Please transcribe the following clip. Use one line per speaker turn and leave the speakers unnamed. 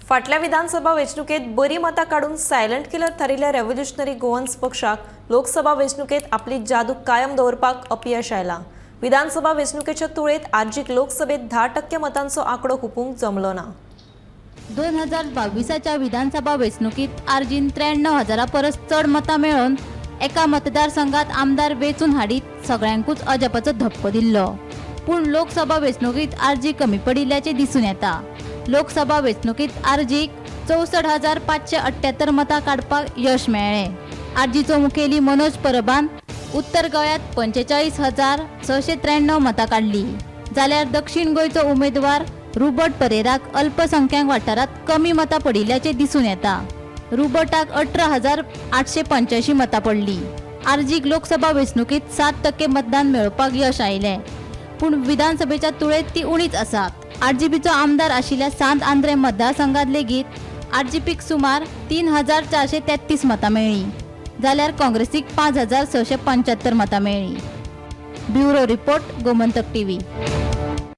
फाटल्या विधानसभा वेंचणुकेत बरी मतां काडून सायलंट किलर थारिल्ल्या रेव्होल्युशनरी गोवन्स पक्षाक लोकसभा वेंचणुकेत आपली जादू कायम दवरपाक अपयश आयलां. विधानसभा वेंचणुकेच्या तुळेत आरजीक लोकसभेत 10% मतांचो आंकडो हुपूंक जमलो ना.
2022च्या विधानसभा वेंचणुकीत आरजीन 93 हजारा परस चड मतां मेळोवन एका मतदारसंघात आमदार वेंचून हाडीत सगळ्यांकूच अजापाचो धपको दिल्लो. पूण लोकसभा वेंचणुकीत आरजी कमी पडिल्ल्याचें दिसून येता. लोकसभा वेंचणुकीत आरजीक 64,578 मतां काडपाक यश मेळ्ळें. आरजीचो मुखेली मनोज परबान उत्तर गोंयांत 45,693 मतां काडली, जाल्यार दक्षिण गोंयचो उमेदवार रुबर्ट परेराक अल्पसंख्याक वाठारांत कमी मतां पडिल्ल्याचें दिसून येता. रुबर्टाक 18,885 मतां पडली. आरजीक लोकसभा वेंचणुकीत 7% मतदान मेळोवपाक यश आयलें, पूण विधानसभेच्या तुळेत ती उणीच आसात. आरजीपीचो आमदार आशिल्ल्या सांत आंद्रे मतदारसंघात लेगीत आरजीपीक सुमार 3433 मतां मेळ्ळीं, जाल्यार काँग्रेसीक 5675 मतां मेळ्ळीं. Bureau report, Gomantak TV.